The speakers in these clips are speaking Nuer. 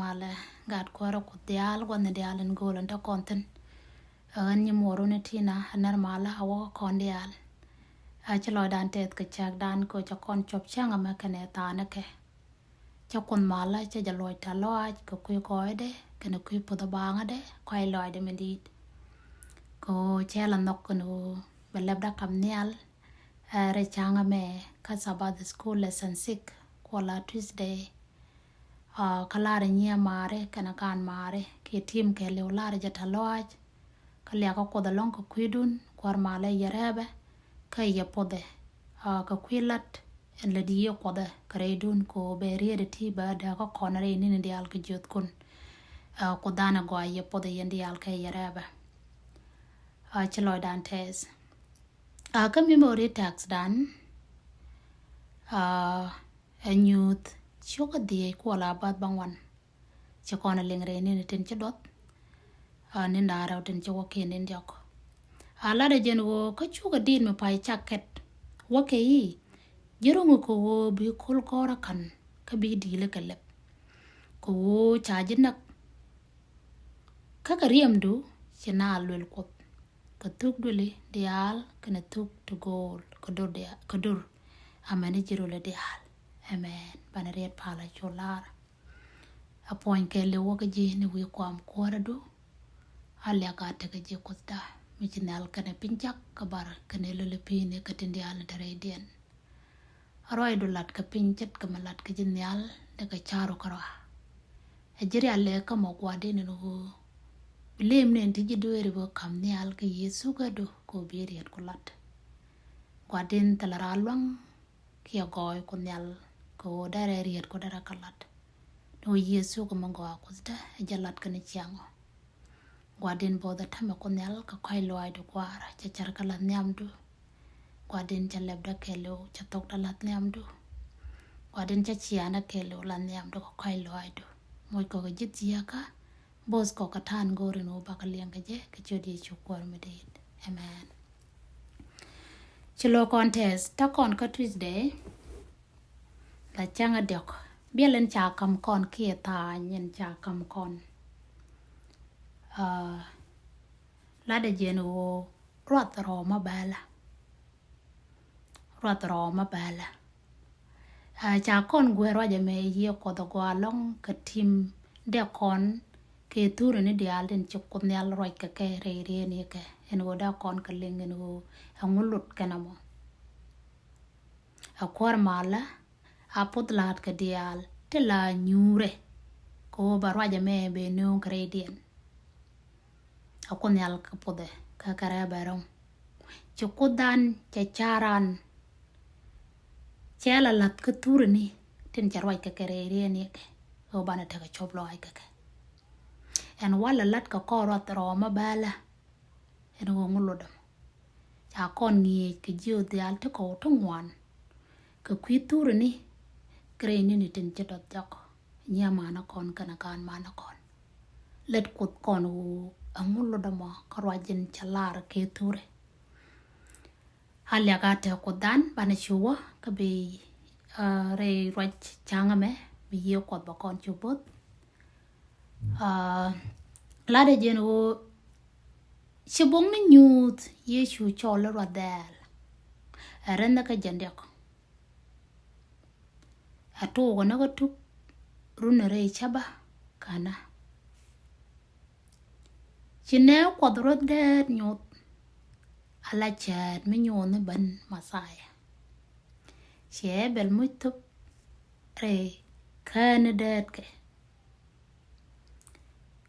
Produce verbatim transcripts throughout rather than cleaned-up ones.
Malɛ, Gat Kuäärä Kuoth diaal, gua̱thni diaal in gööl in te kɔn thi̱n. Ɛ ɣän nyimuɔɔrun i̱ Tina, ɛ nɛr malä a wä kä kɔn diaal. Ɛ ci lɔcdan tɛth kɛ cäkdan kɛ ɣöö cɛ kɔn cuɔp cäŋ ɛmɛ kɛnɛ thaanɛ kɛ. Cä Kuoth malä cä jɛ lɔc tɛ̈th lɔaac kɛ kui̱ kɔcdɛ kɛnɛ kui̱ puɔ̱th ɛ baŋädɛ, kɔc lɔcdɛ mi di̱i̱t. Kɛ ɣöö cɛ la nhɔk kɛn ɣöö bɛ lɛpdä kam nhial, ɛ, rɛy cäŋ ɛmɛ kä Sabbath School lesson six, kuɔla Tuesday. Ɛ, kä lar nyiɛ maari kɛnɛ kaan maari kiɛ tim kɛɛliw, lar jɛ tɛ̈th lɔaac. Kä liakä Kuoth ɛlɔ̱ŋ kɛ kui̱dun, Kuäär malä yɛ rɛpɛ kä yɛ puɔ̱thɛ. Ɛ, kɛ kui̱ lat ɛn lät yiëë Kuɔthɛ kɛ rɛydun kɛ ɣöö bɛ riet ɛ ti bɛ dääk kä kɔn rɛy ni̱ni diaal kɛ jiöthkun. Ɛ, Kuothdan ɛ gɔaa yɛ puɔ̱thɛ yɛn diaal kɛ yɛ rɛpɛ. Ɛ, ci lɔcdan tɛth. Ɛ, kä memory textdan, ɛ, ɛ Nyuuth cio̱kä dhieec kuɔla bäth bäŋuan. Ci kɔn ɛ liŋ rɛy ni̱ni tin ci duɔth, ɛ, ni̱n da̱ŋ rɛw tin ci wä kiɛ ni̱n diɔ̱k. Ɛ, latdɛ jɛn ɣöö kä cukɛ diit mi pay cak kɛt wä kɛ i̱, ji̱ ro̱ŋ kɛ ɣöö bi ko̱l gɔ̱rä ka̱n kä bi di̱i̱lä kɛ lɛp. Kɛ ɣöö ca ji̱ näk kä kɛ riɛmdu ci naath luël Kuɔth kɛ thuk duëli diaal kɛnɛ thuk ti gööl kɛ dur dia-, kɛ dur. Amäni ji̱ rulɛ diaal. Amen. Banɛ riet palä cu lar. A puɔ̱ny kɛɛliw wä kä ji̱ ni wi̱i̱ kuam kuäärädu. A liak a tekɛ ji̱ Kuothda mi ci nhial kɛnɛ piny cak kä bar kɛnɛ loli pi̱i̱ni kä tin diaal ni te rɛydiɛn. A ruacdu lat kɛ piny ce̱tkɛ mi lat kɛ ji̱ nhial, dee kɛ ca̱ru kärɔa. Ɛ ji̱ rial lɛ kä mɔ Gua̱di̱n ɛn ɣöö bi lëëmni ɛn ti ji̱ dueeri bä ka̱m nhial kɛ Yecu kädu kɛ ɣöö bi riet ku lat. Gua̱di̱n thilɛ raar lua̱ŋ kiɛ gɔɔy ku nhial kɛ ɣöö derɛ riet ku derɛ kɛ lat. Ni ɣöö Yecu kɛ mi gɔaa Kuothdä ɛ jɛ lat kɛn ciaŋɔ. Gua̱di̱n bo̱o̱thɛ täämɛ ku nhial kɛ kɔ̱a̱c lɔaacdu Kua̱r, cɛ cär kä la̱th nhiamdu. Gua̱di̱n cɛ lɛpdä kɛɛliw, cɛ thokdä la̱th nhiamdu. Gua̱di̱n cɛ ciaanä kɛɛliw la̱th nhiamdu kɛ kɔ̱a̱c lɔaacdu. Moc kɔ kɛ ji̱ thieekä, bo̱o̱th kɔ kɛ ta̱a̱n go̱o̱r in ɣöö bakɛ liɛŋ kɛ jɛ kɛ ciöt Yecu Kuäär mi di̱i̱t. Amen. Ci lo̱k kɔn tɛth, ta̱kɔn kä Tuesday. La cäŋ a diɔ̱k. Biɛl in ca ka̱m kɔn kiɛ tha̱a̱ny in ca ka̱m kɔn. Aa, latdɛ jɛn ɣöö ruath rɔɔmä bäälä. Ruath rɔɔmä bäälä. Aa, ca kɔn guer ruac ɛmɛ yiëë Kuɔth a gɔaa ɛlɔ̱ŋ kɛ tim dee kɔn kɛ thurɛ ni diaal tin ci Kuoth Nhial ruac kɛ kɛ rɛy rieni kɛ. Ɛn ɣöö dee kɔn kɛ liŋ ɛn ɣöö ɛŋu lut kɛn ɛmɔ. A kuäär malä a puth la̱a̱t kɛ diaal ti la nyuurɛ kɛ ɣöö ba ruacɛ mɛ bɛ nööŋ kɛ rɛydiɛn. A Kuoth Nhial kɛ puthɛ kä kɛ rɛɛ bɛ rɔ̱ŋ. Ci Kuothdan cɛ ca̱ran cɛ la la̱th kä thurɛ ni tin cɛ ruac kɛ kɛ rɛydiɛn ni kɛ ɣöö banɛ tekɛ cop lɔaac kɛ kɛ. Ɛn walɛ la̱t kɛ kɔn ruath rɔɔmä bäälä. Ɛn ɣöö ŋu lotdä mɔ. Ca kɔn ŋi̱eec kɛ jiöth diaal ti kɔw ti ŋuan. Kɛ kui̱ thurɛ ni kɛ rɛy ni̱ni tin ci dɔth jɔk. Nyiamanä kɔn kɛnɛ gaanmanä kɔn. Lät Kuoth kɔn ɣöö ɛŋu lotdä mɔ kä ruac in cɛ lar kɛ thurɛ. A liak a te Kuothdan banɛ cu wä kä bi, aa, rɛy ruac cäŋ ɛmɛ bi yiëë Kuɔth bɛ kɔn cu bo̱th. Aa, latdɛ jɛn ɣöö ci buɔ̱ŋni nyuuth Yecu cɔl i̱ ruath dhɛɛl. Ɛ rɛnh kä jɛn diɔ̱k. Ɛ tuukɛ ni kä Tuk run rɛy cäpä känä. Ci nɛ Kuɔth ruath dääd nyuuth. Ala cäät mi nyuuth ni ben Mɛthia. Ciɛ bɛl muc thop rɛy kään ni däätkɛ.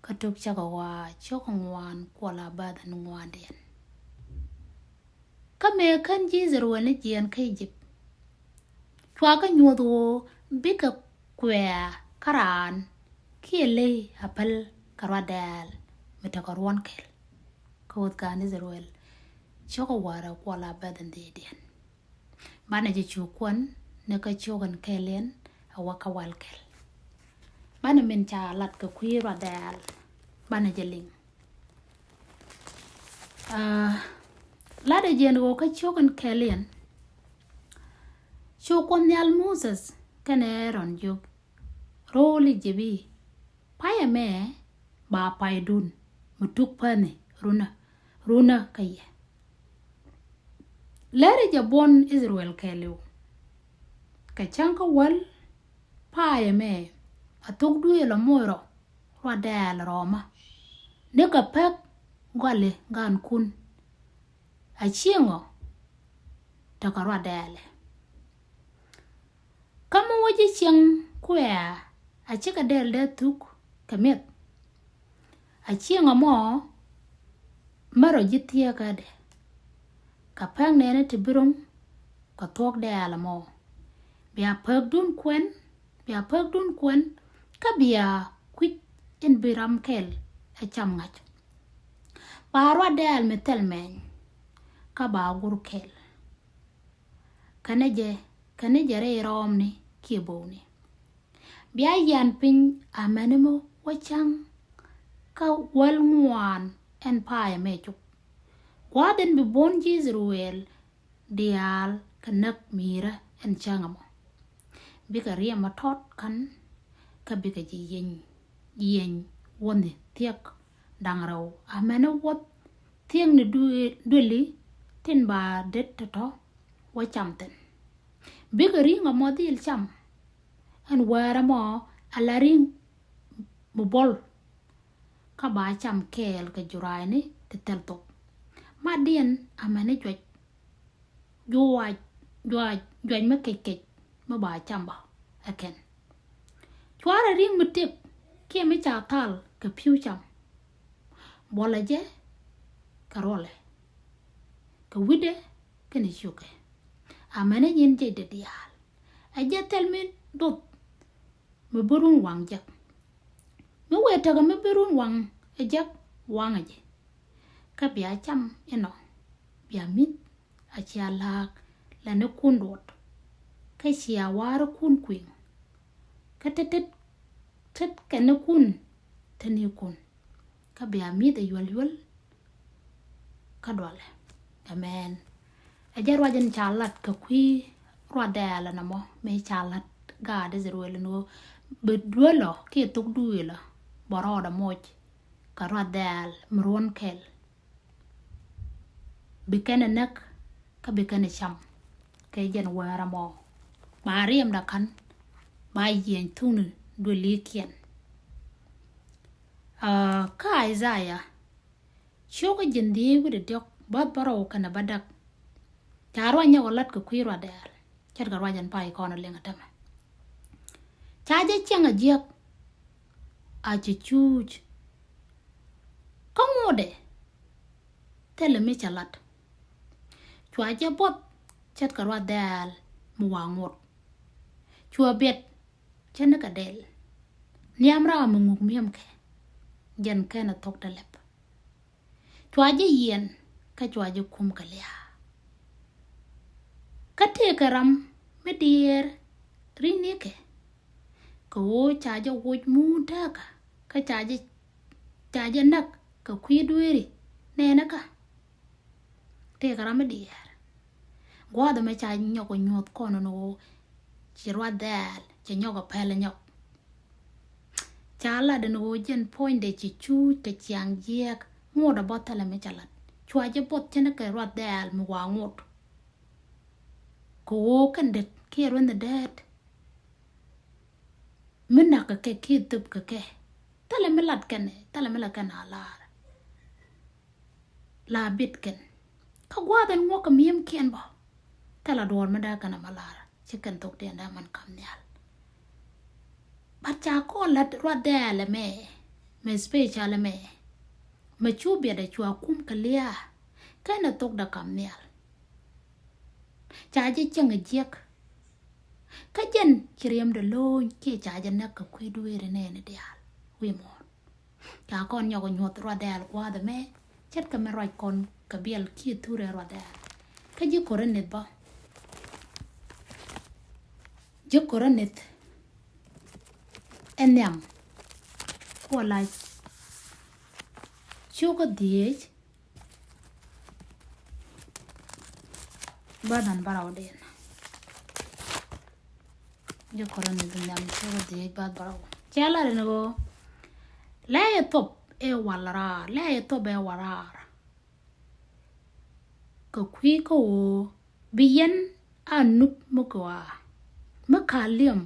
Kä Tuk cakɔ waa cio̱k ŋuan kuɔla bäth ni ŋuandiɛn. Kä mëë kän ji̱ I-thɛ-rɛl ni jiɛɛn kä I-jëp. Cua kɛ nyuɔ̱th ɣöö bikɛ kuɛ̈ɛ̈ kä raan kiɛ ley a päl kɛ ruath dɛ̈ɛ̈l mi tekɛ ruɔ̱n kɛl. Kä ɣöth kään I-thɛ-rɛl cio̱k ɛ wäärä kuɔla bäth in dhieecdiɛn. Banɛ jɛ cu kuɔn ni kä cio̱k in kɛɛliɛn a wä kä wal kɛl. Banɛ min ca lat kɛ kui̱ ruath dɛ̈ɛ̈l banɛ jɛ liŋ. Aa, latdɛ jɛn ɣöö kä cio̱k in kɛɛliɛn cu Kuoth Nhial Moses kɛnɛ Aaron jiök ro̱o̱l I-jëp i̱ Payɛ mɛ ba paydun mi tuk päni runä, runä kä yɛ. Lɛri jɛ buɔn Israel kɛɛliw. Kɛ cäŋ kä wäl payɛ mɛ a thok duëël a moc rɔ ruadɛɛl rɔɔmä. Ni kɛ pek gɔli gankun. A cieŋɔ tekɛ ruadɛɛlɛ. Kä mi wä ji̱ cieŋ kuɛ̈ɛ̈ a cikɛ dɛl dee thuk kɛ mi̱eth. A cieŋ ɛmɔ märɔ ji̱ thieekädɛ. Kɛ pek nɛɛni ti bi ro̱ŋ kɛ thuɔ̱k dɛɛl ɛmɔ. Bia pekdun kuɛn, bia pekdun kuɛn, kä bia kui̱c in bi ram kɛl ɛ cam ŋa̱c. Ba ruat dɛɛl mi thil mɛny, kä ba gur kɛl. Kɛnɛ jɛ, kɛnɛ jɛ rɛy rɔɔmni kiɛ bo̱o̱ni. Bia yian piny amäni mi wä cäŋ kä wäl ŋuan ɛn payɛ mɛ cuk. Gua̱a̱th in bi buɔ̱n ji̱ Israel diaal kɛ näk mi̱i̱rä ɛn cäŋ ɛmɔ. Bikɛ riɛm a tɔt ka̱n kä bikɛ ji̱ yieny, yieny wuɔ̱ni thiäk da̱ŋ rɛw amäni wuɔ̱th thiäkni duëli tin ba det tɔ̱tɔ̱ wä cam thi̱n. Bikɛ ri̱ŋ ɛmɔ dhil cam. Ɛn wäär ɛmɔ ala ri̱ŋ mi buɔl. Kä ba cam kɛɛl kɛ juraani ti thil thok. Matdiɛn amäni juac, juac, juac, juac mi kec kec mi ba cam bä ɛ kɛn. Cuarɛ ri̱ŋ mi tëk kiɛ mi ca thal kɛ pi̱w cam. Buɔlɛ jɛ kɛ ruɔlɛ kɛ wi̱cdɛ kɛnɛ ciökɛ. Amäni nyin jecdɛ diaal. Ɛ jɛ thil mi doth mi bi run waŋ jek. Mi wëë tekɛ mi bi run waŋ ɛ jek waŋɛ jɛ. Kä bia cam inɔ bia mi̱th a cia la̱a̱k lɛ ni kun duɔt. Kä cia wa̱a̱ri kun kui̱ŋ. Kä tet tet tet kɛ ni kun te ni kun. Kä bia mi̱th ɛ yuäl yuäl kä dualɛ. Amen. Ɛ jɛ ruac in ca lat kɛ kui̱ ruat dɛɛl ɛn ɛmɔ mëë ca lat gaat Israel ɛn ɣöö bi duelɔ kiɛ thok duëëlɔ bɛ rɔɔdɛ moc kɛ ruat dɛɛl mi ruɔ̱n kɛl. Bi kɛn ɛ näk kä bi kɛn ɛ cam kɛ jɛn wäär ɛmɔ. Ba riɛmdɛ ka̱n ba yieny thukni duëlikiɛn. Kä Isaiah cio̱kä ji̱n dhieec wi̱cdɛ diɔ̱k bäth bärɔw kɛnɛ bädäk. Ca ruac nyɔk ɛ lat kɛ kui̱ ruat dɛɛl ce̱tkɛ ruac ɛn pay kɔn ɛ liŋ ɛ tämɛ. Ca jɛ ciɛŋ ɛ jiäk a cɛ cuuc. Kä ŋotdɛ thilɛ mi cɛ lat. Cua jɛ buɔth ce̱tkɛ ruat dɛɛl mi wa ŋot. Cua biɛt cä ni kɛ dɛl. Nhiam ram mi ŋuk mi̱emkɛ jɛn kɛn ɛ thok dɛ lɛp. Cua jɛ yiɛn kä cua jɛ kum kɛ lia̱a̱. Kä tëëkɛ ram mi diɛɛr ri̱nynikɛ kɛ ɣöö ca jɛ woc muun tääkä kä ca jɛ, ca jɛ näk kɛ kui̱ dueeri nɛɛnä kä. Tëëkɛ ram mi diɛɛr. Gua̱a̱th ɛmɛ ca nyɔk ɛ nyuɔ̱th kɔn ɛn ɣöö ci ruath dhɛɛl cɛ nyɔk ɛ pɛl ɛ nyɔk. Ca lat ɛn ɣöö jɛn puɔ̱nydɛ ci cuuc kɛ ciaŋ jiɛɛk ŋot ɛ bä thilɛ mi ca lat. Cua jɛ buɔth cɛn kɛ ruath dhɛɛl mi wa ŋot. Kɛ ɣöö kɛn det kiɛ rueth ni dɛɛt. Mi nak kɛ kɛ kiɛ thöp kɛ kɛ thilɛ mi lat kɛn, thilɛ mi lat kɛn a lar. La bit kɛn kä gua̱a̱th ɛn ŋuɔ̱k kɛ mi̱emkiɛn bä. Thilɛ duɔ̱ɔ̱r mi dee kɛn ɛmɛ lar ci kɛn thok tiɛn dee man kam nhial. But ca kɔn lat ruath dhɛɛl ɛmɛ, mɛ special ɛmɛ, mɛ cu biɛt ɛ cua kum kɛ lia̱a̱ kɛn ɛ thok dee kam nhial. Ca jɛ cieŋ ɛ jiäk. Kä jɛn ci riɛmdɛ lo̱o̱ny kiɛ ca jɛ näk kɛ kui̱ dueeri nɛɛni diaal wi̱i̱ muɔ̱ɔ̱n. Ca kɔn nyɔk ɛ nyuɔ̱th ruath dhɛɛl gua̱a̱th ɛmɛ ce̱tkɛ mi ruac kɔn kɛ biɛl kiɛ thurɛ ruath dhɛɛl. Kä ji̱ Korinith bä, ji̱ Korinith ɛ nhiam kuɔ lac cio̱kä dhieec bä dhan bärɔw den. Ji̱ Korinith nhiam cio̱kä dhieec bä dhan bärɔw. Cɛ lat ɛn ɣöö Lɛyɛ thop ɛ wal raar, lɛyɛ thop ɛ wal raar. Kɛ kui̱ kä ɣöö bi yɛn a nup mi gɔaa mi ka liɛm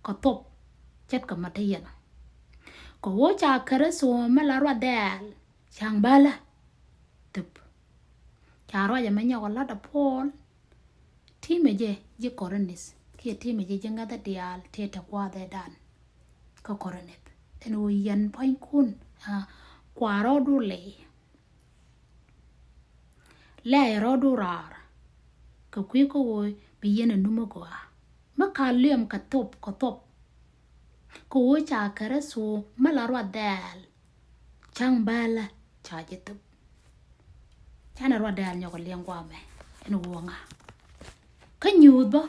kɛ thop ce̱tkɛ mi te yɛn. Kɛ ɣöö ca Kritho mi la ruath dɛɛl ca̱ŋ bälä thöp. Ca ruacɛ mɛ nyɔk ɛ lat ɛ Puɔl. Ti̱mɛ jɛ ji̱ Korinth kiɛ ti̱mɛ jɛ ji̱ ŋäthä diaal tëë te gua̱a̱thɛ dan kä Korinth. Ɛn ɣöö yɛn pua̱nykun, ah, kua rɔɔdu lɛy. Lɛy rɔɔdu raar. Kɛ kui̱ kä ɣöö bi yɛn a nup mi gɔaa mi ka liɛm kɛ thop kɛ thop. Kɛ ɣöö ca Kritho mi la ruath dɛɛl ca̱ŋ bälä ca jɛ thöp. Canɛ ruath dɛɛl nyɔk ɛ liɛŋ guamɛ ɛn ɣöö ŋa. Kä nyuuth bä,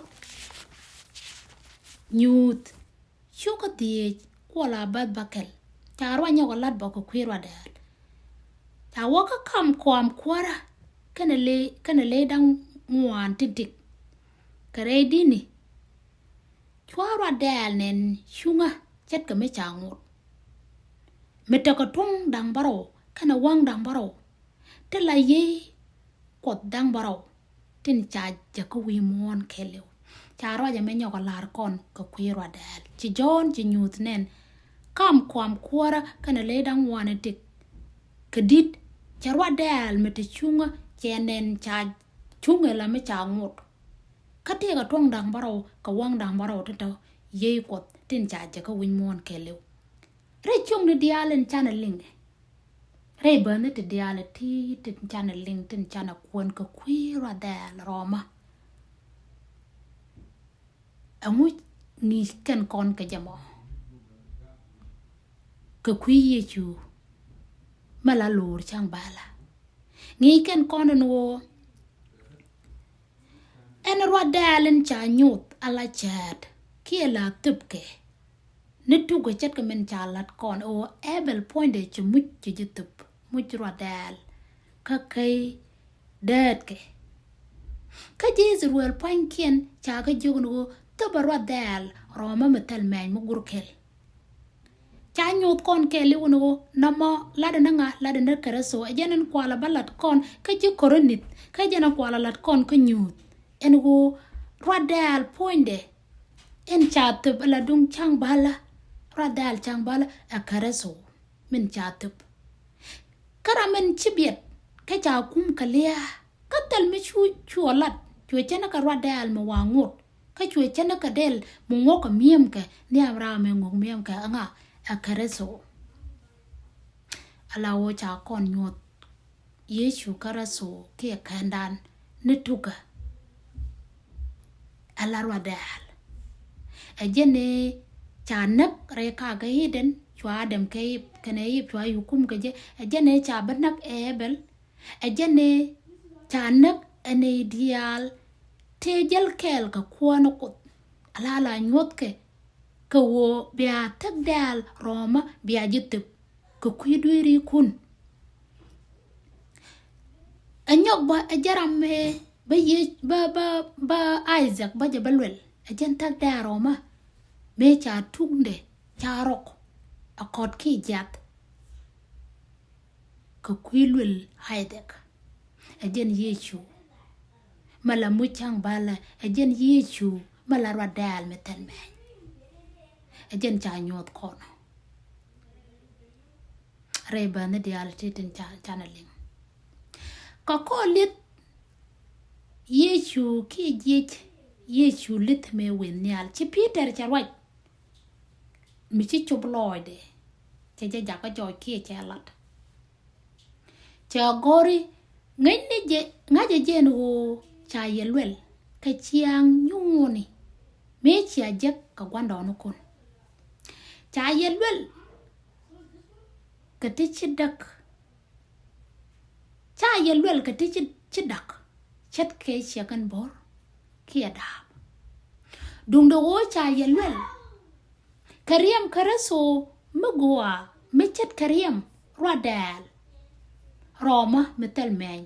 nyuuth cukɛ dhieec kuɔl a bäth bäkɛl. Ca ruac nyɔk ɛ lat bä kɛ kui̱ ruath dɛɛl. Ca wä kä kam kɔam kuäärä kɛnɛ ley, kɛnɛ ley da̱ŋ ŋuan ti̱ti̱. Kɛ rɛy di̱tni cua ruath dɛɛl nɛn cuŋä ce̱tkɛ mi ca ŋot. Mi tekɛ tuɔ̱ŋ da̱ŋ bärɔw kɛnɛ waŋ da̱ŋ bärɔw. Ti la yiëë Kuɔth da̱ŋ bärɔw tin ca jɛ kä wi̱i̱ muɔ̱ɔ̱n kɛɛliw. Ca ruacɛ mɛ nyɔk a la̱r kɔn kɛ kui̱ ruath dɛɛl. Ci Jɔ̱ɔ̱n ci nyuuth nɛn kam kɔam kuäärä kɛnɛ ley da̱ŋ ŋuan ɛ tëk. Kɛ di̱t cɛ ruath dɛɛl mi te cuŋä cɛ nɛn ca cuŋɛ la mi ca ŋot. Kä tëëkɛ tuɔ̱ŋ da̱ŋ bärɔw kɛ waŋ da̱ŋ bärɔw ti tɔ yiëë Kuɔth tin ca jɛ kä wi̱i̱ muɔ̱ɔ̱n kɛɛliw. Rɛy cuŋni diaal in canɛ liŋ. Rɛy bäni ti diaal ti tin canɛ liŋ tin canɛ kuɛn kɛ kui̱ ruath dɛɛl rɔmä. Ɛŋu ŋi̱i̱c kɛn kɔn kɛ jɛ mɔ? Kɛ kui̱ Yecu mɛ la lo̱r ca̱ŋ bälä. Ŋi̱i̱c kɛn kɔn ɛn ɣöö ɛn ruath dɛɛl in ca nyuth ala cäät kiɛ la thöpkɛ. Ni tukɛ ce̱tkɛ min ca lat kɔn ɣöö Abel puɔ̱nydɛ cɛ muc cɛ ji̱ thöp, muc ruath dɛɛl kä key däätkɛ. Kä ji̱ I-thɛ-rɛl pua̱nykiɛn ca kɛ jiök ni ɣöö thöpɛ ruath dɛɛl rɔmä mi thil mɛny mi gur kɛl. Ca nyuth kɔn kɛɛliw ni ɣöö nɔmɔ latdɛ ni ŋa, latdɛ ni Kritho. Ɛ jɛn ɛn kualɛ bä lat kɔn kä ji̱ Korinth, kä jɛn ɛn kualɛ lat kɔn kä nyuuth ɛn ɣöö ruath dɛɛl puɔ̱nydɛ in ca thöp ala duŋ ca̱ŋ bälä. Ruath dɛɛl ca̱ŋ bälä ɛ Kritho min ca thöp. Kä ram min ci biɛt kä ca kum kɛ lia̱a̱. Kä thil mi cu, cuɔ lat cuɛ cä ni kɛ ruath dɛɛl mi wa ŋot. Kä cuɛ cä ni kɛ dɛl mi ŋuɔk kɛ mi̱emkɛ nhiam ram mi ŋuɔk mi̱emkɛ ɛŋa? Ɛ Kritho. Ala ɣöö ca kɔn nyuɔth Yecu Kritho kiɛ kändan ni tukä. Ala ruath dɛɛl. Ɛ jɛn ni ca näk rɛy kakä Eden, cua Adam kɛ Ip, kɛnɛ Ip cua yukum kɛ jɛ. Ɛ jɛn ni ca bi näk Abel. Ɛ jɛn ni ca näk ɛ nɛy diaal tëë jäl kɛɛl kɛ Kuäär ni Kuoth. Ala la nyuɔthkɛ kɛ ɣöö bia thäk dɛɛl rɔmä bia ji̱ thöp kɛ kui̱ dueerikun. Ɛ nyɔk bä ɛ jɛ ram ëë bä Ye-, bä, bä, bä Isaac bä jɛ bä luɛl. Ɛ jɛn thäk dɛɛl rɔmä mëë ca tukdɛ ca rɔk ɛ kɔt ki jiath. Kɛ kui̱ luɛl Isaac. Ɛ jɛn Yecu mɛ la muc ca̱ŋ bälä. Ɛ jɛn Yecu mɛ la ruath dɛɛl mi thil mɛny. Ɛ jɛn ca nyuɔth kɔn. Rɛy bäni diaal ti tin ca, canɛ liŋ. Kɛ kɔn li̱th Yecu kiɛ jiec Yecu li̱th mëë wëë nhial. Ci Pi̱tɛr cɛ ruac mi ci cop lɔɔcdɛ. Cɛ jɛ jakä jɔɔc kiɛ cɛ lat. Cɛ gɔ̱ri ŋäcni jɛ, ŋa̱cɛ jɛ ɛn ɣöö ca yɛ luɛl kɛ ciaŋ nyuuni mëë cia jek kɛ gua̱ndɔɔŋnikun. Ca yɛ luɛl kɛ ti ci däk. Ca yɛ luɛl kɛ ti ci, ci däk. Ce̱tkɛ ciɛ kɛn bo̱r kiɛ da̱a̱p. Duundɛ ɣöö ca yɛ luɛl kɛ riɛm Kritho mi gɔaa mi ce̱tkɛ riɛm ruath dɛɛl rɔmä mi thil mɛny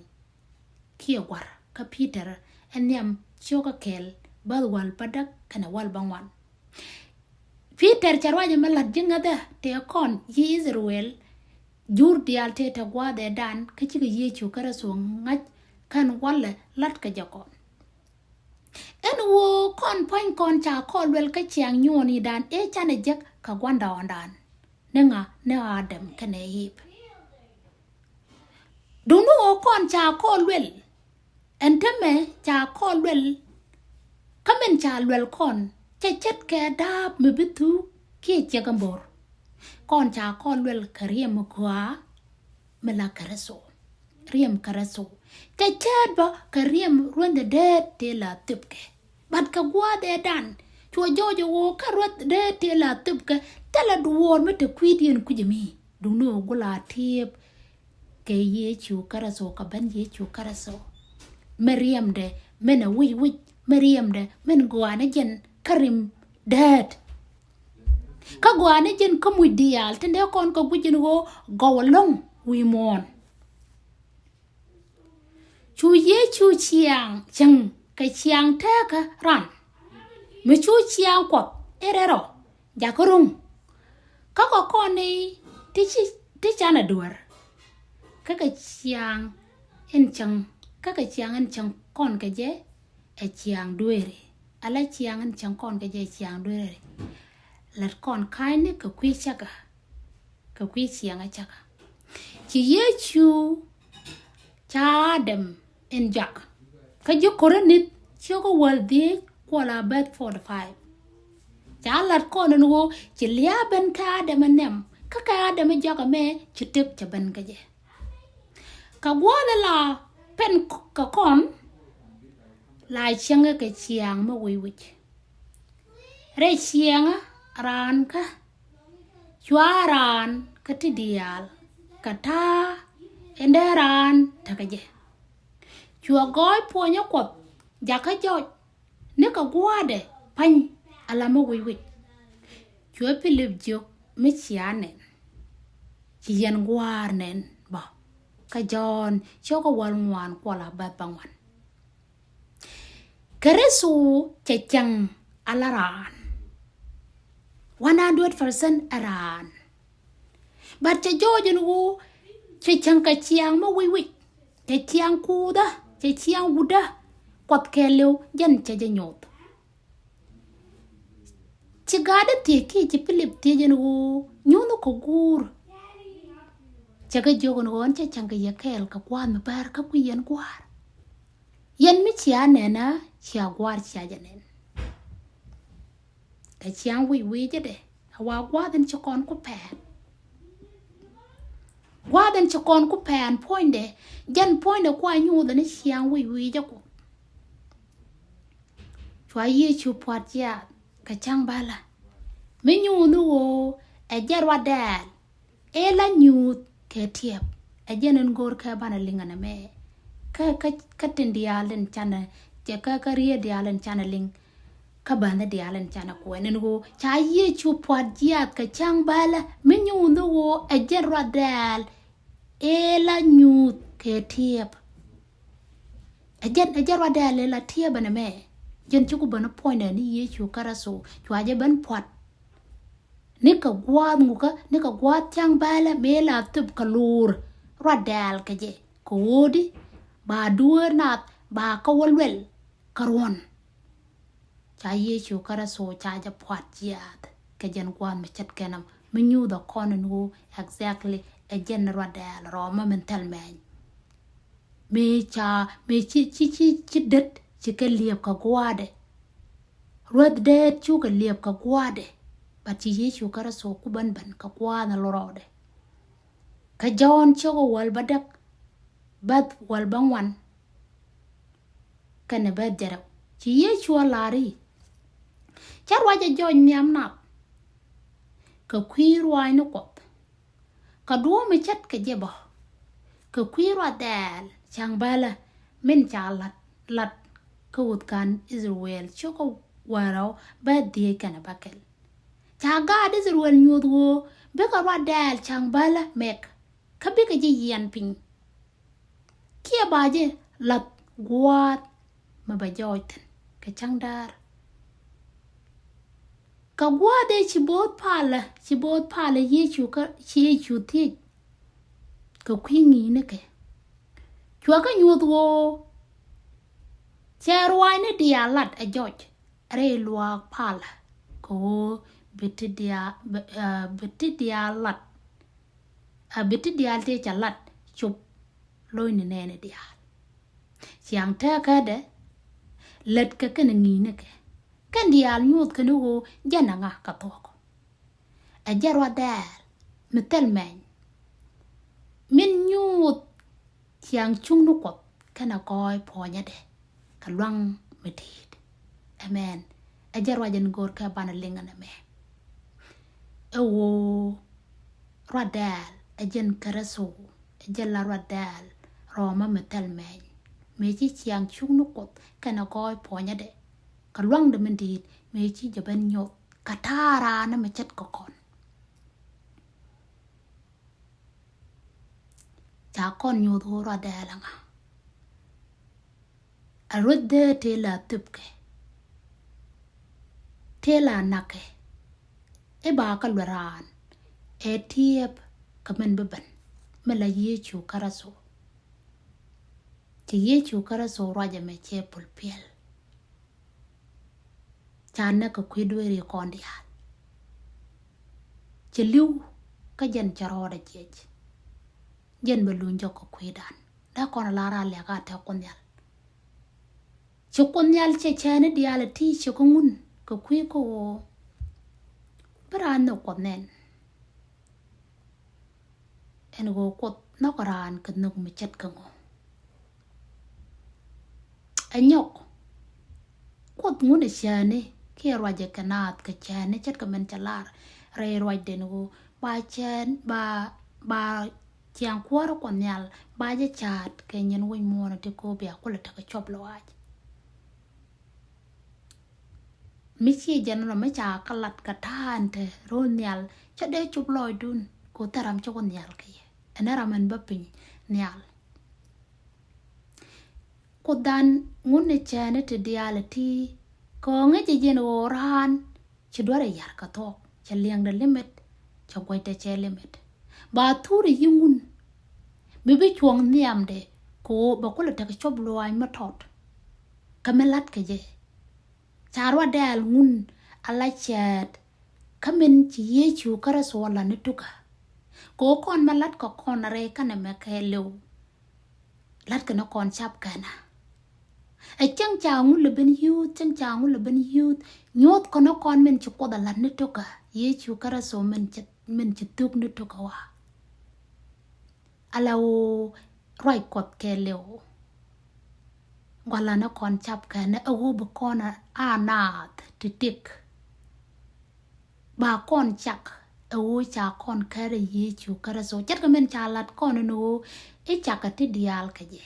kiɛ gua̱r. Kä Pi̱tɛr ɛ nhiam cio̱kä kɛl bäth wäl bädäk kɛnɛ wäl bäŋuan. Pi̱tɛr cɛ ruacɛ mɛ la̱t ji̱ ŋäthä tëë kɔn ji̱ Ithɛrɛl jur diaal tëë te gua̱a̱th ɛ dan kä cikɛ Yecu Kritho ŋa̱c kän walɛ la̱t kɛ jɛ kɔn. Ɛn ɣöö kɔn pua̱ny kɔn ca kɔn luɛl kä ciaŋ nyuɔɔnidan ëë canɛ jek kɛ gua̱ndɔɔŋdan. Ni ŋa? Ni Adam kɛnɛ Ip. Duŋni ɣöö kɔn ca kɔn luɛl. Ɛn tämɛ ca kɔn luɛl. Kä min ca luɛl kɔn cɛ ce̱tkɛ da̱a̱p mi bi thuuk kiɛ ciek ɛmbor. Kɔn ca kɔn luɛl kɛ riɛm mi gɔaa mi la Kritho. Riɛm Kritho cɛ cäät bä kɛ riɛm ruändɛ deet tëë la thöpkɛ. Bat kɛ gua̱a̱th ɛ dan cuɔ jɔɔc ɛ ɣöö kä ruäth deet tëë la thöpkɛ. Thilɛ duɔɔr mi te kui̱diɛn kui̱c ɛmi duŋni ɣöö gula tiëëp kɛ Yecu Kritho kɛ ben Yecu Kritho. Mi riɛmdɛ min ɛ wi̱c wi̱c, mi riɛmdɛ min gɔaa ni jɛn kä rim deet. Kä gɔaa ni jɛn kä muc diaal tin dee kɔn kɛ guic ɛn ɣöö gɔw ɛlɔ̱ŋ wi̱i̱ muɔ̱ɔ̱n. Cu Yecu ciaŋ cäŋ kɛ ciaŋ teekä ran. Mi cu ciaŋ Kuɔth i̱ rɛl rɔ jakä ro̱ŋ. Kä kɛ kɔn ni ti ci, ti canɛ duer. Kä kɛ ciaŋ in cäŋ, kä kɛ ciaŋ in cäŋ kɔn kɛ jɛ ɛ ciaŋ dueeri. Ala ciaŋ in cäŋ kɔn kɛ jɛ ɛ ciaŋ dueeri. Lät kɔn ka̱ny ni kɛ kui̱ cäkä. Kɛ kui̱ ciaŋ a cäkä. Ci Yecu ca Adam in jak. Kä ji̱ Korinth ciökä wäl dhieec kuɔla beth forty five. Ca lat kɔn ɛn ɣöö ci lia̱a̱ ben kä Adam ɛ nɛm kä kɛ Adam ɛ jak ɛmɛ ci tëk cɛ ben kä jɛ. Kɛ gua̱a̱th ɛ la pen kɛ kɔn la cäŋɛ kɛ ciaŋ mi wi̱i̱ wi̱c. Rɛy ciaŋä raan kä cua raan kä ti diaal kɛ ta̱a̱ in dee raan tekɛ jɛ. Cua gɔɔy puɔ̱nyä Kuɔth jakä jɔc ni kɛ gua̱a̱dɛ pa̱ny ala mi wi̱c wi̱c. Cua Pilip jiök mi cia nɛn ci yɛn gua̱a̱r nɛn bä. Kä Jɔ̱ɔ̱n ciökä wäl ŋuan kuɔla beth bäŋuan. Kritho cɛ cäŋ ala raan. One hundred percent a raan. But cɛ jɔɔc ɛn ɣöö cɛ cäŋ kɛ ciaŋ mi wi̱c wi̱c. Cɛ ciaŋ kuuthä, cɛ ciaŋ wutdä. Kuɔth kɛɛliw jɛn cɛ jɛ nyoth. Ci gaat dee thiec kiɛ ci Pilip thiec ɛn ɣöö nyuuthni kɔ guur. Cɛ kɛ jiök ɛn ɣöö ɛn cɛ cäŋ kɛ yɛ kɛɛl kɛ gua̱a̱th mi bäär kä kui̱ yɛn gua̱a̱r. Yɛn mi cia nɛn a cia gua̱a̱r cia jɛ nɛn. Kɛ ciaŋ wi̱c wi̱i̱ jɛ dɛ a wa gua̱a̱th in ci kɔn ku pɛn. Gua̱a̱th in ci kɔn ku pɛn puɔ̱nydɛ jɛn puɔ̱nydɛ kua nyuuth ɛn ciaŋ wi̱c wi̱i̱ jɛ ku. Cua Yecu pua̱t jiaath kɛ cäŋ bälä mi nyuuthni ɣöö ɛ jɛn ruath dɛɛl. Ëë la nyuuth kɛ tiɛp ɛ jɛn in go̱o̱r kɛ banɛ liŋ ɛn ɛmɛ. Kä, kä, kä tin diaal in canɛ, cɛ kä, kä riet diaal in canɛ liŋ. Kä bänh diaal in canɛ kuɛn ɛn ɣöö ca Yecu pua̱t jiaath kɛ cäŋ bälä mi nyuuthni ɣöö ɛ jɛn ruath dɛɛl. Ëë la nyuuth kɛ tiɛp. Ɛ jɛn, ɛ jɛn ruath dɛɛl ëë la tiɛp ɛn ɛmɛ. Jɛn ci ku ben puɔ̱nydɛ ni Yecu Kritho cua jɛ ben pua̱t. Ni kɛ gua̱a̱th ŋukä, ni kɛ gua̱a̱th cäŋ bälä mëë la thöp kɛ luur ruath dɛɛl kɛ jɛ. Kɛ ɣöödi ba dueer nath ba kä wä luɛl kä ruɔ̱n. Ca Yecu Kritho ca jɛ pua̱t jiaath kɛ jɛn gua̱a̱th mi ce̱tkɛ nɔmɔ mi nyuuth ɛ kɔn ɛn ɣöö exactly ɛ jɛn ruath dɛɛl rɔɔmä min thil mɛny. Mëë ca, mëë ci, ci, ci, ci det ci kɛ liɛp kɛ gua̱a̱dɛ. Ruath det cu kɛ liɛp kɛ gua̱a̱dɛ. But ci Yecu Kritho ku ben ben kɛ gua̱a̱th ɛn lorɔɔdɛ. Kä Jɔ̱ɔ̱n ciökä wäl bädäk beth wäl bäŋuan. Kɛnɛ beth jɛrɛw ci Yecu a lar i̱ cä ruac ɛ jɔc nhiam nath kɛ kui̱ ruaacni Kuɔth. Kɛ duɔ̱ɔ̱p mi ce̱tkɛ jɛ bä kɛ kui̱ ruath dɛɛl cäŋ bälä min ca la̱t, la̱t kä wuth kan Ithɛrɛl ciökä wäl rɛw beth dhieec kɛnɛ bäkɛl. Ca gaat Ithɛrɛl nyuɔ̱th ɣöö bikɛ ruath dɛɛl cäŋ bälä mɛk kä bikɛ ji̱ yian piny. Kiɛ ba ji̱ la̱th gua̱a̱th mi bɛ jɔɔc thi̱n kɛ cäŋ da̱a̱r. Kɛ gua̱a̱th ëë ci bo̱o̱th palä, ci bo̱o̱th palä Yecu kä ci Yecu thiec kɛ kui̱ ŋi̱i̱cnikɛ. Cuɛ kɛ nyuɔ̱th ɣöö cɛ ruaacni diaal lat ɛ jɔc rɛy luaak palä kɛ ɣöö bi ti diaal, bi, ɛ, bi ti diaal lat, ɛ, bi ti diaal tëë ca lat cop lo̱cni nɛɛni diaal. Ciaŋ tëkädɛ lät kɛ kɛnɛ ŋi̱i̱cnikɛ. Kɛn diaal nyuɔ̱th kɛn ɣöö jɛn ɛ ŋa kɛ thuɔ̱k. Ɛ jɛn ruath dɛɛl mi thil mɛny min nyuuth ciaŋ cuŋni Kuɔth kɛnɛ kɔc puɔ̱nyädɛ kɛ luaŋ mi di̱i̱t. Amen. Ɛ jɛn ruac ɛn go̱o̱r kɛ banɛ liŋ ɛn ɛmɛ. Ɛ ɣöö ruath dɛɛl ɛ jɛn Kritho, ɛ jɛn la ruath dɛɛl rɔɔmä mi thil mɛny mëë ci ciaŋ cuŋni Kuɔth kɛnɛ kɔc puɔ̱nyädɛ kɛ luaŋdɛ mi di̱i̱t mëë ci jɛ ben nyuɔ̱th. Kä ta̱a̱ raan mi ce̱tkɛ kɔn. Ca kɔn nyuɔ̱th ɣöö ruath dɛɛl ɛ ŋa. Ɛ ruath dee tëë la thöpkɛ, tëë la na̱kɛ. I̱ ba kä luɛt raan ɛ tiɛɛp kɛ min bi ben, min la Yecu Kritho. Ci Yecu Kritho ruac ɛmɛ cɛ pul piɛl. Ca näk kɛ kui̱ dueeri kɔn diaal. Ci li̱w kä jɛn cɛ rɔɔdɛ jiɛc. Jɛn bɛ luny jɔk kɛ kui̱dan. Dee kɔn a lar a liak a te Kuoth Nhial. Ci Kuoth Nhial cɛ cɛɛni diaal a ti cɛ kä ŋun kɛ kui̱ kä ɣöö bi raan nhök Kuɔth nɛn. Ɛn ɣöö Kuoth nhɔk raan kɛ nhök mi ce̱tkɛ ŋu. Ɛ nyɔk Kuoth ŋun ɛ cääni kiɛ ruacɛ kɛ naath kɛ cääni ce̱tkɛ min cɛ lar rɛy ruacdɛn ɣöö ba cään ba, ba ciaŋ kuäärä Kuɔth Nhial ba jɛ ca̱a̱t kɛ nyin wi̱c muɔ̱ɔ̱n ti ko̱o̱p bia kulɛ tekɛ cuɔp lɔaac. Mi ci jɛn rɔ mi ca kä lat kɛ ta̱a̱n te ro̱o̱ nhial cä dee cop lɔɔcdun kɛ ɣöö thil ram cä wä nhial kɛ yɛ. Ɛn ɛ ram ɛn bä piny nhial. Kuothdan ŋun ni cääni ti diaal ɛ ti kɛ ɣöö ŋäcɛ jɛn ɣöö raan ci duarɛ yar kɛ thuɔ̱k, cɛ liɛŋdɛ limit, cɛ guɛcdɛ cɛ limit. Ba thuri yi ŋun bi bi cuɔ̱ŋ nhiamdɛ kɛ ɣöö bɛ kulɛ tekɛ cop luaac mi tɔt. Kä mi la̱t kɛ jɛ ca ruath dɛɛl ŋun a la cɛɛt kä min ci Yecu Kritho a la̱t ni tukä. Kɛ ɣöö kɔn mi la̱t kɛ kɔn a rɛy kɛnɛ mɛ kɛɛliw. La̱t kɛ ni kɔn cap kɛnɛ. Ɛ cäŋ ca ŋun lɛ ben yuuth, cäŋ ca ŋun lɛ ben yuuth. Nyuɔ̱th kɛ ni kɔn min ci Kuoth a la̱t ni tukä. Yecu Kritho min ci, min ci thuk ni tukä wa. Ala ɣöö ruac Kuɔth kɛɛliw. Gua̱lani kɔn cap kɛnɛ ɛ ɣöö bi kɔn a naath ti tik. Ba kɔn cak ɛ ɣöö ca kɔn kärɛ Yecu Kritho. Ce̱tkɛ min ca lat kɔn ɛn ɣöö i̱ cak ɛ ti diaal kɛ jɛ.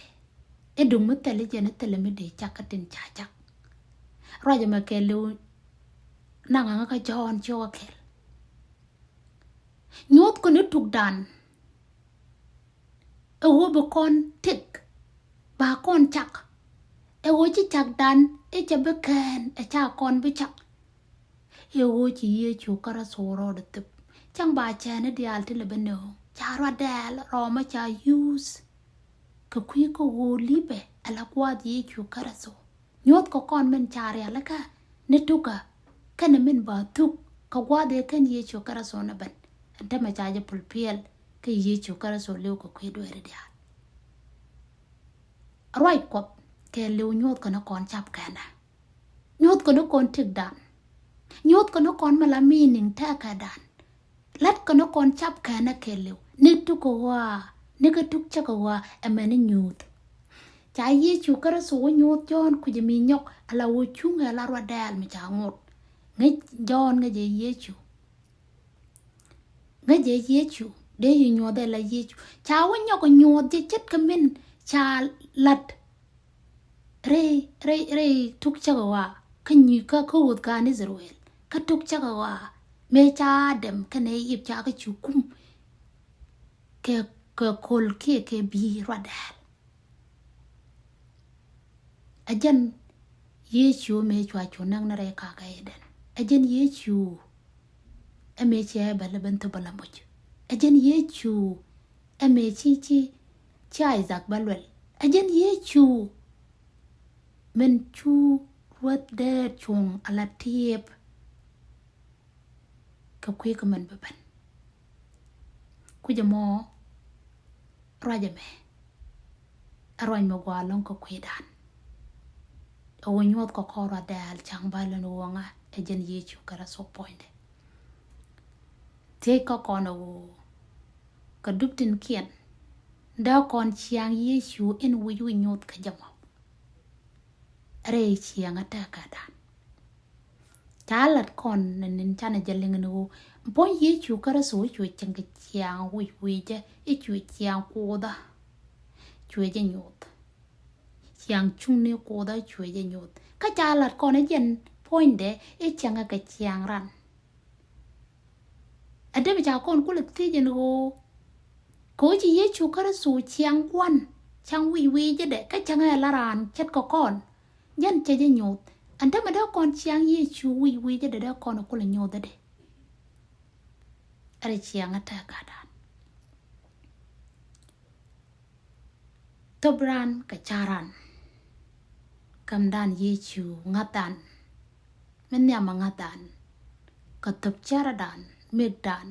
I̱ duŋ mi thil i̱ jɛn i̱ thil mi dee cak kä tin ca cak. Ruac ɛmɛ kɛɛliw naŋ aŋä kä Jɔ̱ɔ̱n ciökä kɛl. Nyuɔ̱th kɔn i̱ tukdan. Ɛ ɣöö bi kɔn tik ba kɔn cak. Ɛ ɣöö ci cakdan i̱ cɛ bi kɛn ɛ ca kɔn bi cak. Ɛ ɣöö ci Yecu Kritho rɔɔdɛ thöp. Cäŋ ba cääni diaal ti lɛ ben ɛ ɣöö ca ruath dɛɛl rɔɔmä ca yuuth. Kɛ kui̱ kä ɣöö li̱pɛ ɛ la gua̱a̱th Yecu Kritho. Nyuɔ̱th kɛ kɔn min ca rialikä ni tukä kɛnɛ min ba thuk kɛ gua̱a̱th ëë kɛn Yecu Kritho ni ben. Ɛn tämɛ ca jɛ pul piɛl kä Yecu Kritho li̱w kɛ kui̱ dueeri diaal. Ruac Kuɔth kɛɛliw nyuɔ̱th kɛ ni kɔn cap kɛnɛ. Nyuɔ̱th kɛ ni kɔn tikdan. Nyuɔ̱th kɛ ni kɔn mi la meaning tɛkɛdan. La̱t kɛ ni kɔn cap kɛnɛ kɛɛliw ni tuk kɛ ɣɔaa ni kä tuk cä kɛ ɣɔaa ɛmɛni nyuuth. Ca Yecu Kritho wä nyuɔ̱th Jɔ̱ɔ̱n kui̱cɛ mi nyɔk ala wä cuŋ ɛ la ruath dɛɛl mi ca ŋot. Ŋäc Jɔ̱ɔ̱n ŋäcɛ Yecu. Ŋäcɛ Yecu dee yi nyuɔ̱th ɛ la Yecu ca wä nyɔk nyuɔ̱th jɛ ce̱tkɛ min ca la̱t. Rɛy, rɛy, rɛy tuk cäkä ɣɔaa kä nyi kä kä wuth kä Israel kä tuk cäkä ɣɔaa mëë ca Adam kɛnɛ Ip ca kä cu kum kɛ, kɛ köl kiɛ kɛ bi̱i̱ ruath dɛɛl. Ɛ jɛn Yecu mëë cua cu näk ni rɛy kakä Eden. Ɛ jɛn Yecu ɛ mëë ci Abɛl ɛ ben thop bä la moc. Ɛ jɛn Yecu ɛ mëë ci ci ci Isaac bä luɛl. Ɛ jɛn Yecu min cu ruäth dɛɛt cuŋ ala tiɛp kɛ kui̱ kä min bä ben. Kui̱c ɛmɔ ruac ɛmɛ ɛ ruac mi gɔaa ɛlɔ̱ŋ kä kui̱dan. Ɛ ɣöö nyuɔth kɛ kɔn ruac dɛɛl ca̱ŋ bä lön ɣöö ŋa ɛ jɛn Yecu Kritho puɔ̱nydɛ. Thiec kä kɔn ɛ ɣöö kɛ dup tin kiɛn dee kɔn ciaŋ Yecu in wi̱c wi̱c nyuɔth kä jɛ mɔ. Rɛy ciaŋ a tɛkädan. Ca lat kɔn ni nin canɛ jɛ liŋ ni ɣöö puɔ̱ny Yecu Kritho cuɛ cieŋ kɛ ciaŋ wi̱c wi̱cɛ i̱ cuɛ ciaŋ Kuothä cuɛ jɛ nyuɔth. Ciaŋ cuŋni Kuothä cuɛ jɛ nyuɔth. Kä ca lat kɔn i̱ jɛn puɔ̱nydɛ i̱ cieŋɛ kɛ ciaŋ ran. Ɛ dee bi ca kɔn kulɛ thiec ɛn ɣöö kɛ ɣöö ci Yecu Kritho ciaŋ gua̱n, ciaŋ wi̱c wi̱cädɛ kä cäŋɛ ala raan ce̱tkɛ kɔn. Jɛn cɛ jɛ nyuɔth. Ɛn tämɛ dee kɔn ciaŋ Yecu wi̱c wi̱cädɛ dee kɔn kulɛ nyuɔthädɛ. Ɛ rɛy ciaŋ a tɛkädan. Thop ran kɛ ca̱ran. Kamdan Yecu ŋa̱thdan. Mi nhiam a ŋa̱thdan. Kɛ thop cärädan, mëkdan.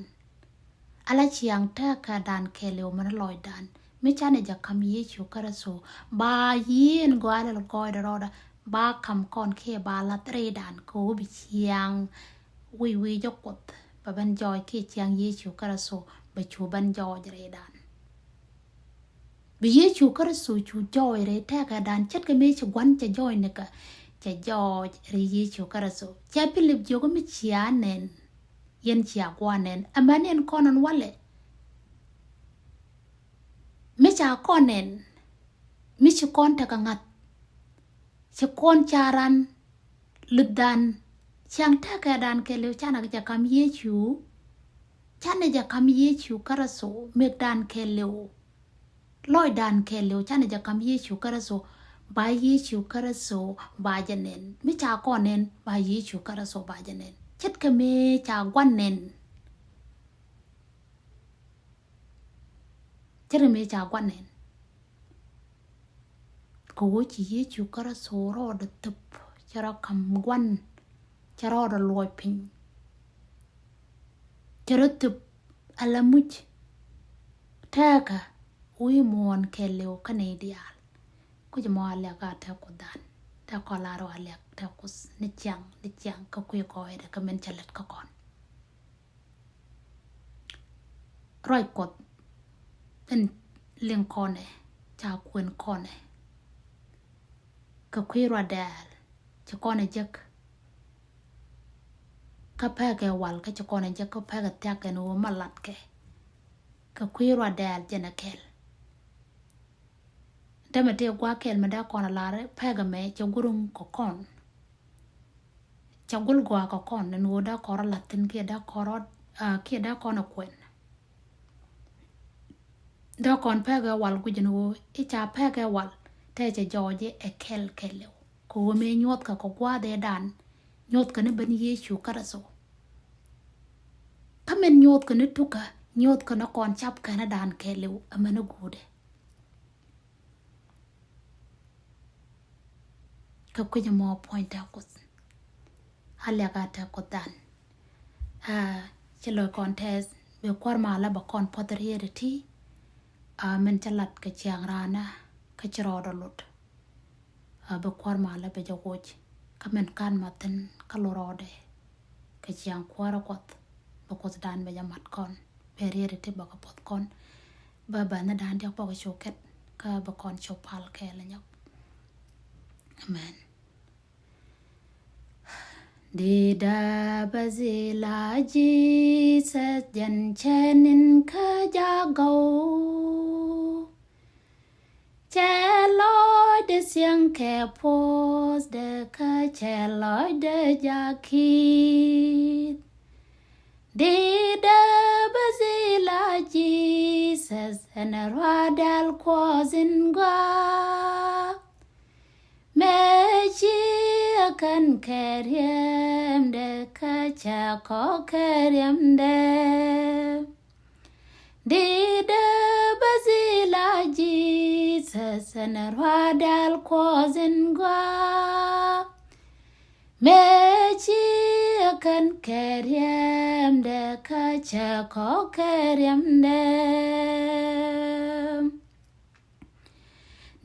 Ala ciaŋ tɛkädan kɛɛliw mɛn lɔcdan. Mi canɛ jɛ ka̱m Yecu Kritho ba yieen gɔaa lɛl gɔɔydɛ rɔɔdɛ ba ka̱m kɔn kiɛ ba lath rɛydan kɛ ɣöö bi ciaŋ wi̱c wi̱cä Kuoth bɛ ben jɔɔc kiɛ ciaŋ Yecu Kritho bɛ cu ben jɔɔc rɛydan. Bi Yecu Kritho cu jɔɔc rɛy tɛkädan ce̱tkɛ mëë ci gua̱n cɛ jɔɔc nikä cɛ jɔɔc rɛy Yecu Kritho. Cɛ Pilip jiök mi cia nɛn yɛn cia gua̱n nɛn ɛmɛn yɛn kɔn ɛn walɛ. Mi ca kɔn nɛn mi ci kɔn tekɛ ŋa̱th. Ci kɔn ca̱ran luthdan ciaŋ tɛkädan kɛɛliw canɛ jɛ ka̱m Yecu. Canɛ jɛ ka̱m Yecu Kritho mëkdan kɛɛliw. Lɔcdan kɛɛliw canɛ jɛ ka̱m Yecu Kritho ba Yecu Kritho ba jɛ nɛn. Mi ca kɔn nɛn ba Yecu Kritho ba jɛ nɛn. Ce̱tkɛ mëë ca gua̱n nɛn. Ce̱tkɛ mëë ca gua̱n nɛn. Kɛ ɣöö ci Yecu Kritho rɔɔdɛ thöp cɛ rɔ ka̱m gua̱n cɛ rɔɔdɛ luɔc piny. Cɛ rɔ thöp ala muc tɛkä wi̱i̱ muɔ̱ɔ̱n kɛɛliw kä nɛy diaal. Kui̱c mɔ a liak a tɛk Kuothdan tɛk kɔn la rɔ a liak tɛk Kuoth ni ciaŋ ni ciaŋ kä kui̱ kɔɔydɛ kä min cɛ lät kä kɔn. Ruac Kuɔth in liŋ kɔnɛ ca kuën kɔnɛ kɛ kui̱ ruac dɛɛl ci kɔnɛ jek. Kä pekɛ wal kä ci kɔnɛ jek kä pekɛ thiak kɛn ɣöö ma latkɛ kɛ kui̱ ruac dɛɛl jɛn ɛ kɛl. Dämɛ tëë gua̱a̱th kɛl mi dee kɔn a lar pekɛ mɛ cɛ guruŋ kɛ kɔn. Cɛ gul gɔaa kɛ kɔn ni ɣöö dee kɔn rɔ la̱thi̱n kiɛ dee kɔn rɔ kiɛ dee kɔn ɛ kuɛn. Dee kɔn pekɛ wal guic ni ɣöö i̱ ca pekɛ wal tɛ cɛ jɔɔc ɛ kɛl kɛl liw kɛ ɣöö mëë nyuɔthkɛ kɛ gua̱a̱th ëëdan nyuɔthkɛ ni ben Yecu Kritho. Kä min nyuɔthkɛ ni tukä nyuɔthkɛ ni kɔn cap kɛn ëëdan kɛl liw ɛmɛn ɛ guudɛ. Kä kui̱c ɛmɔ puɔ̱ny tɛk Kuoth. A liak a tɛk Kuothdan. A ci lo̱c kɔn tɛth bi kuäär malä bɛ kɔn puɔth riet iti. A min cä lat kɛ ciaŋ raanä kä ci rɔɔdɛ lot. A bi kuäär malä bɛ jɛ woc kä min kan mathin kä lot rɔɔdɛ. Kɛ ciaŋ kuäärä Kuɔth bɛ Kuothdan bɛ jɛ mat kɔn bɛ riet iti bɛ kɛ puɔth kɔn. Bä bä ni dan diɔk bä kɛ cu kɛt kä bä kɔn cu pal kɛɛl nyɔk. Amen. Dida bä zila Jesus jɛn cɛ nin kä jagɔw. Cɛ lɔcdɛ thiäŋ kɛ puɔ̱thdɛ kä cɛ lɔcdɛ jakith. Dida bä zila Jesus ɛn ruadal Kuɔth in gɔaa. Mëë ci ɛ kɛn kɛ riɛmdɛ kä cɛ kɔk kɛ riɛmdɛ. Di dee bä dhil a Jesus ɛn ruaadal Kuɔth in gɔaa. Mëë ci ɛ kɛn kɛ riɛmdɛ kä cɛ kɔk kɛ riɛmdɛ.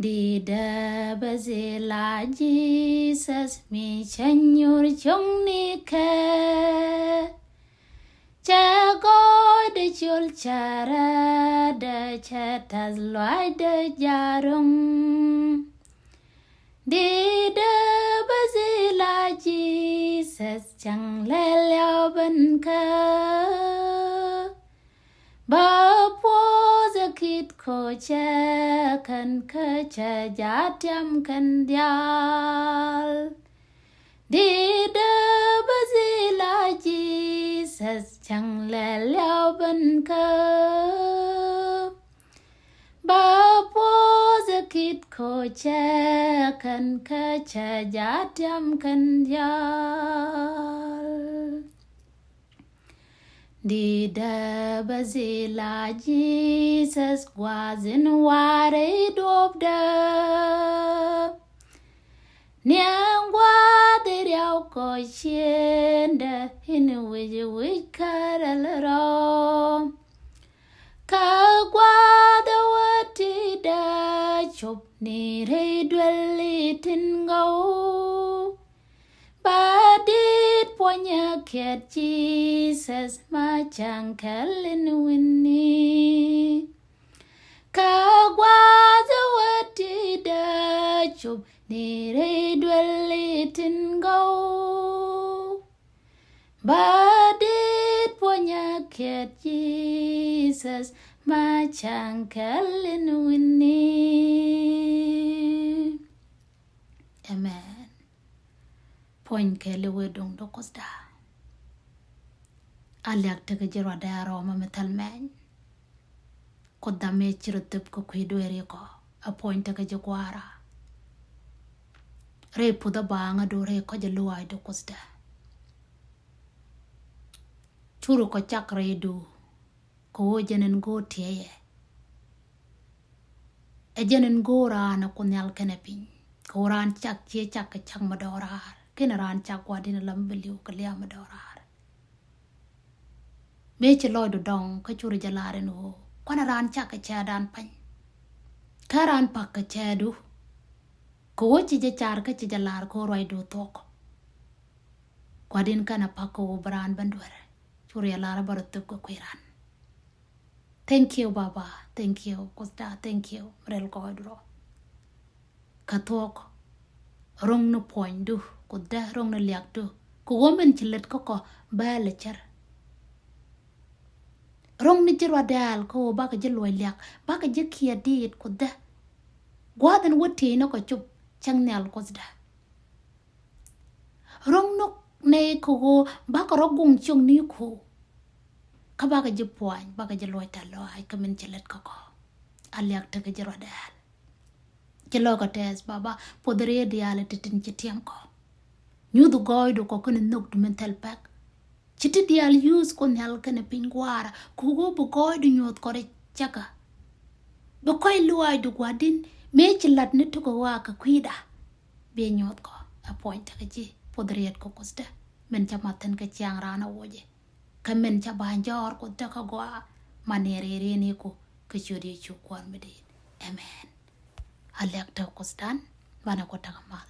Di dee bä dhil a Jesus mi cä nyuur cuŋni kɛ. Cɛ gɔɔydɛ col cɛ rɛɛdɛ cɛ tath luaacdɛ ja̱ ro̱ŋ. Di dee bä dhil a Jesus cäŋ lɛl yɔw ben kä. Bä puɔth ɛ kit ko cɛ kɛn kä cɛ ja̱ tiam kɛn diaal. Di dee bä dhil a Jesus cäŋ lɛl yɔw ben kä. Bä puɔth ɛ kit ko cɛ kɛn kä cɛ ja̱ tiam kɛn diaal. Di dee bä dhil a Jesus gua̱a̱th in wa̱a̱ rɛy duɔ̱ɔ̱pdä. Niɛŋ gua̱a̱th in riaw kɔ ciendä in wi̱c wi̱c kärɛl rɔ. Kä gua̱a̱th in wä ti̱i̱dä cop ni rɛy duel itin gɔw. Ba dit puɔnyä kiɛt Jesus ma cäŋ kɛl in wi̱ni. Kä gua̱a̱th in wä ti̱i̱dä cop ni rɛy duel itin gɔw. Ba dit puɔnyä kiɛt Jesus ma cäŋ kɛl in wi̱ni. Amen. Puɔ̱ny kɛɛliw ɛ duŋdu Kuothda. A liak tekɛ ji̱ ruacdɛ a rɔɔmä mi thäl mɛny. Kuothda mëë ci rɔ thöp kɛ kui̱ dueeri kɔ. A puɔ̱ny tekɛ ji̱ gua̱a̱ra. Rɛy puth a baaŋädu rɛy kɔc a luaacdu Kuothda. Curi kɔ cak rɛydu. Kɛ ɣöö jɛn ɛn go̱o̱r tiɛɛyɛ. Ɛ jɛn ɛn go̱o̱r raan ɛ Kuoth Nhial kɛnɛ piny. Kɛ ɣöö raan cak ciɛ cak kɛ cak mi dɔɔr raar. Kɛnɛ raan cak gua̱di̱n ɛ lam bi li̱w kɛ lia̱a̱ mi dɔɔr raar. Mëë ci lɔcdu dɔŋ kä curi jɛ lar ɛn ɣöö kuanɛ raan cak kɛ cɛɛdan pa̱ny. Kä raan pak kɛ cɛɛdu. Kɛ ɣöö ci jɛ car kä ci jɛ lar kɛ ɣöö ruacdu thuɔ̱k. Gua̱di̱n kɛnɛ pak kɛ ɣöö bi raan ben duer. Curi jɛ lar ɛ bä rɔ thöp kɛ kui̱ raan. Thank you, Baba. Thank you, Kuothda. Thank you. Mi rɛl gɔɔydu rɔ. Kä thuɔ̱k. Ro̱ŋ ni puɔ̱nydu. Kuothda ro̱ŋ ni liakdu. Kɛ ɣöö min ci lät kä kɔ bä lɛ cär. Ro̱ŋ ni ji̱ ruacdɛɛl kä ɣöö bakɛ ji̱ luɔc liak. Bakɛ ji̱ kiɛ diit Kuothda. Gua̱a̱th in wä ti̱i̱n ni kɔ cop cäŋ nhial Kuothda. Ro̱ŋ ni nɛy kɛ ɣöö bakɛ rɔ guŋ ciökni ku. Kä bakɛ ji̱ puany, bakɛ ji̱ luɔc tɛ̈th lɔaac kä min ci lät kä kɔ. A liak tekɛ ji̱ ruacdɛɛl. Ci lɔcɛ tɛɛth Baba, puɔth rɛy diaal ti tin ci tiɛm kɔ. Nyuth gɔɔydu kɔ kɛnɛ nhökdu min thil pɛk. Ci ti diaal yuuth Kuoth Nhial kɛnɛ piny gua̱a̱ra, kɛ ɣöö bi gɔɔydu nyuɔ̱th kɔ rɛy cäkä. Bi kɔc luaacdu gua̱di̱n, mëë ci la̱t ni tuk ɛ ɣɔaa kɛ kui̱da. Bi nyuɔ̱th kɔ, a puɔ̱ny tekɛ ji̱, puɔth rɛy kɔ Kuothda. Min ca ma̱th thi̱n kɛ ciaŋ raan a wocɛ. Kä min ca ba̱ny jɔɔr Kuothda kä gɔaa, man ni rɛy rɛy ni ku, kä ciöt Yecu Kuäär mi di̱i̱t. Amen. A liak tekɛ Kuothdan, banɛ Kuoth tekɛ mal.